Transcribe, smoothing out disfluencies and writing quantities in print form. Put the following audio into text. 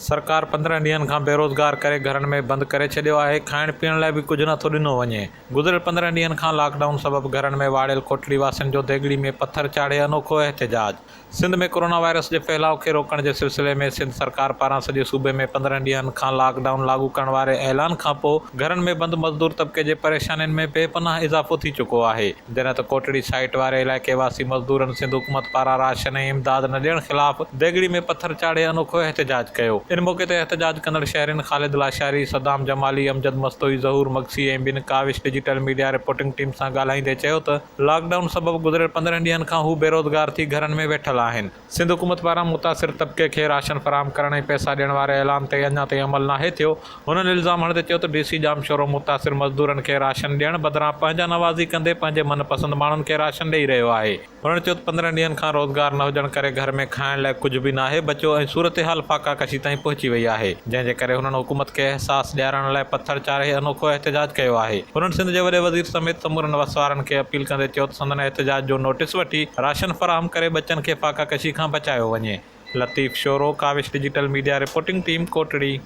سرڪار 15 ڏينهن کان بيروزگار ڪري گهرن ۾ بند ڪري ڇڏيو آهي، کائڻ پيئڻ لاء به ڪجهه نٿو ڏنو وڃي. گذريل 15 ڏينهن کان لاڪ ڊائون سبب گهرن ۾ واڙيل ڪوٽڙي واسين جو ديڳڙي ۾ پٿر چاڙهي انوکو احتجاج. سنڌ ۾ ڪورونا وائرس جي ڦهلاء کي روڪڻ جي سلسلي ۾ سنڌ سرڪار پاران سڄي صوبي ۾ 15 ڏينهن کان لاڪ ڊائون لاڳو ڪرڻ واري اعلان کانپوء گهرن ۾ بند مزدور طبقي جي پريشانين ۾ بي پناهه اضافو ٿي چڪو آهي. جڏهن ته ڪوٽڙي سائيٽ واري علائقي واسي مزدورن سنڌ حڪومت پاران راشن ۽ امداد نه ڏيڻ خلاف ديڳڙي ۾ پٿر چاڙهي انوکو احتجاج ڪيو. ان موقعي تي احتجاج ڪندڙ شهرين خالد لاشاري، صدام جمالي، امجد مستوئي، ظهور مگسي ۽ ٻين ڪاوش ڊجيٽل ميڊيا رپورٽنگ ٽيم سان ڳالهائيندي چيو ته لاڪ ڊائون سبب گذريل 15 ڏينهن کان هو بيروزگار ٿي گهرن ۾ ويٺل آهن. سنڌ حڪومت پاران متاثر طبقي کي راشن فراهم ڪرڻ ۽ پئسا ڏيڻ واري اعلان تي اڃا تائين عمل ناهي ٿيو. هنن الزام هڻندي چيو ته ڊي سي ڄامشورو متاثر مزدورن کي راشن ڏيڻ بدران پنهنجا نوازي ڪندي پنهنجي من پسند ماڻهن کي راشن ڏئي رهيو آهي. هنن چيو ته 15 ڏينهن کان روزگار نه هجڻ ڪري گهر ۾ کائڻ لاء ڪجهه به ناهي بچيو ۽ صورتحال فاقا ڪشي تائين پهچي وئي آهي جنهن جي ڪري هنن حڪومت کي احساس ڏيارڻ لاء پٿر چاڙهي انوکو احتجاج ڪيو آهي. هنن سنڌ جي وڏي وزير سميت سمورن وس وارن کي اپيل ڪندي چيو ته سندن احتجاج جو نوٽيس وٺي راشن فراهم ڪري ٻچن کي فاقا ڪشي کان بچايو وڃي. Latif Shoro, Kawish digital media reporting team, Kotri.